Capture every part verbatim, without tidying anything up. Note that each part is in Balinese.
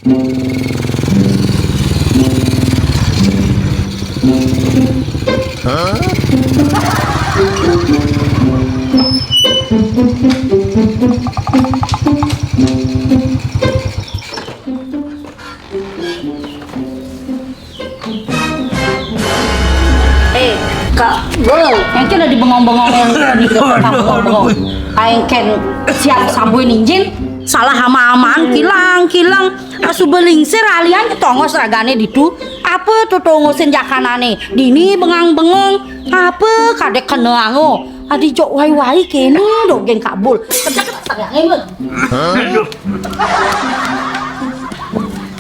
Eh, Kak, bro, engken udah dibengong-bengong yang di depan bengong-bengong. Engken siap sambuin injin, salah ama-amaan, kilang, kilang. Asuba lingsir alian ketongos ragane ditu. Apa to tongosin jakanane? Dini bengang-bengong. Apa kadek kena ango? Adi jok wai-wai kene dogen kabul. Kerja kerja sange.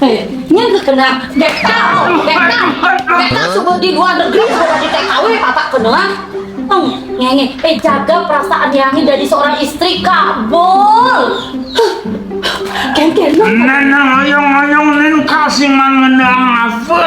Eh, nyén kekena Dekta, Dekta, Dekta suba di luar negeri, suba di T K W, papa kena. Hmm, ngenge, eh, jaga perasaan Yangi dari seorang istri, Kak Bol. Ken, ken, no. Nah, nah, oyong-oyong nen kasih man ngendang apa,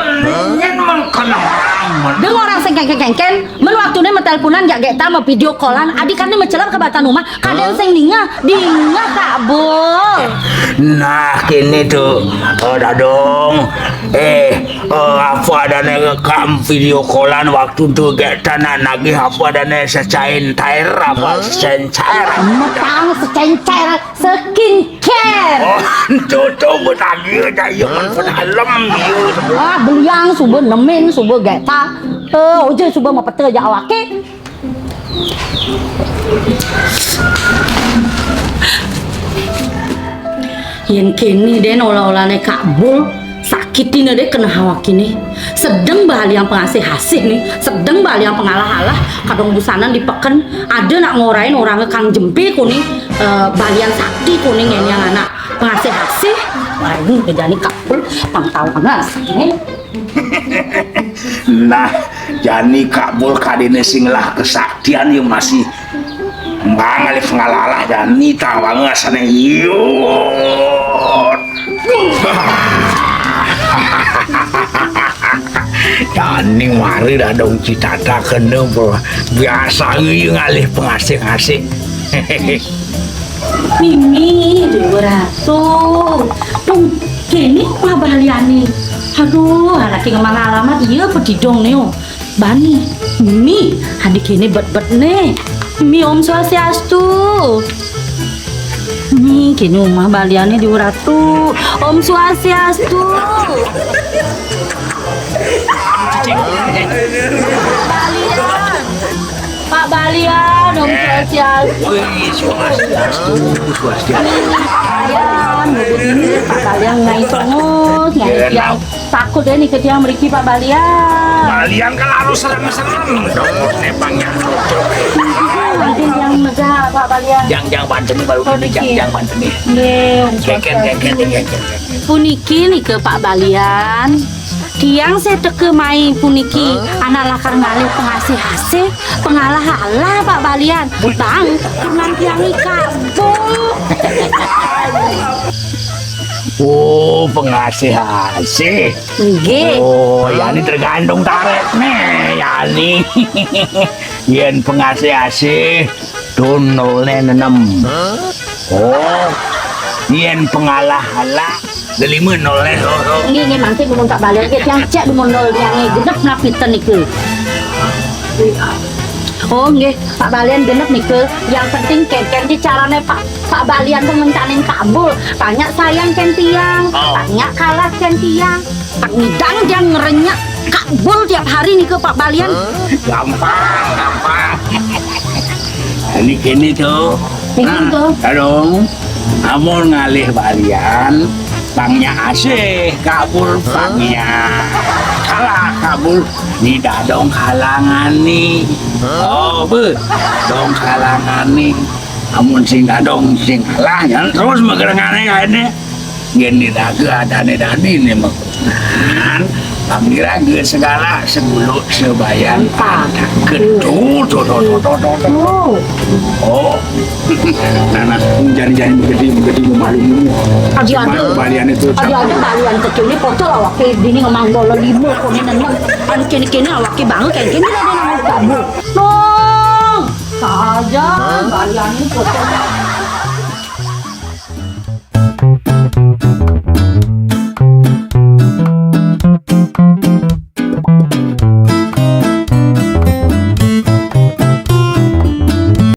nen man kena amat. Dengar orang sing ken, ken, ken, ken. Men waktune meteleponan jak Dekta, me video callan, adi kane mecelep ke batan umah, kadang sing ningeh, dingeh Kak Bol. Nah, kene to, eh, Dadong. Eh, eh, apa adane rekam video callan waktu tu Dekta nak nagih apa adane secain cair apa secain cair. Metang secain cair. Skincare. Oh, tutu betagi aja iya man pedalem iya. Ah, beliang suba nemin suba Dekta. Eh, oja suba mapeta ja awake. Yen kene den olah-olahne Kak Bul. Sakitine deh kena awak ini. Sedeng balian pengasih-asih nih, sedeng balian pengalah-alah, kadang busanan di peken, ada nak ngorain orangnya Kang Jempe kuning, eh, balian sakti kuning yang anak pengasih-asih. Wah, ini udah jani kabul, pang tahu banget ini. Nah, jani kabul kadine sing lah kesaktian yang masih Mangalih pengalalah jani tawang asane iyut. Jani mari dadong citata kena, bro. Biasa iya ngalih pengasih-asih. Mimi, Dewa Ratu. Pun kene pabaliane. Aduh, anake ngemang alamat iya pedidong neo. Bani, mi, adik ini bet-bet ne. Mi, Om Swastiastu. Mi, kini umah baliane di Ratu. Om Swastiastu. Balian. Pak Balian, Om Swastiastu. Wih, Swastiastu, Swastiastu. Balian, Pak Balian ngai tongos, ngai tiang. Takut deh nih ke tiang mriki, Pak Balian. Balian kan harus serem-serem dong, nebangnya. Mungkin tiang megah, Pak Balian. Jang, jang, banten baru. Oh, jang, niki. Jang, banten. Nggih, Om Swastiastu. Keken, keken, keken, keken. Puniki nika Pak Balian. Tiang seteke mai puniki anak lakar ngalih pengasih-asih, pengalah-alah Pak Balian. Bang, turunan tiang iki kabul. Oh, pengasih-asih. Nggih. Oh, yani tergantung tarik nih, yani. Yen pengasih-asih, tunolne nenem. Oh, yen pengalah-alah, delima nolne, oh, oh. Nggih, nggih, mangke dumun Pak Balian, nggih, tiang cek dumun nol tiang nggih, genep napiten niku. Oh, nggih, Pak Balian genep niku. Yang penting keken di carane Pak, Pak Balian tuh ngencanin kabul. Tanya sayang ken tiang, tanya kalah ken tiang. Tang ngidang dia ngerenyek kabul tiap hari nih ke Pak Balian. Gampang, gampang. Ini kini tuh. Ini tuh. Dadong. Amun ngalih balian, pangnya asih kabul pangnya. Kalah kabul, ni dadong halangan nih. Oh, be. Dong halangan nih. Amun sing dadong sing kalah, yang terus megerengane kayak ini. Yen diraga adane dadi ne mekunan, pamiraga segala seguluk sebayan padaken. Tuh, tuh, tuh, tuh, tuh, tuh, tuh. Oh. Nah, nah, jani-jani begedi, begedi malu. Adi anu, balian itu adi anu balian kecil ini foto awake bini ngemang bola lima kok ini neneng. Anu kene-kene awake banget kayak gini ada nang kamu. Nong, saja balian ini foto.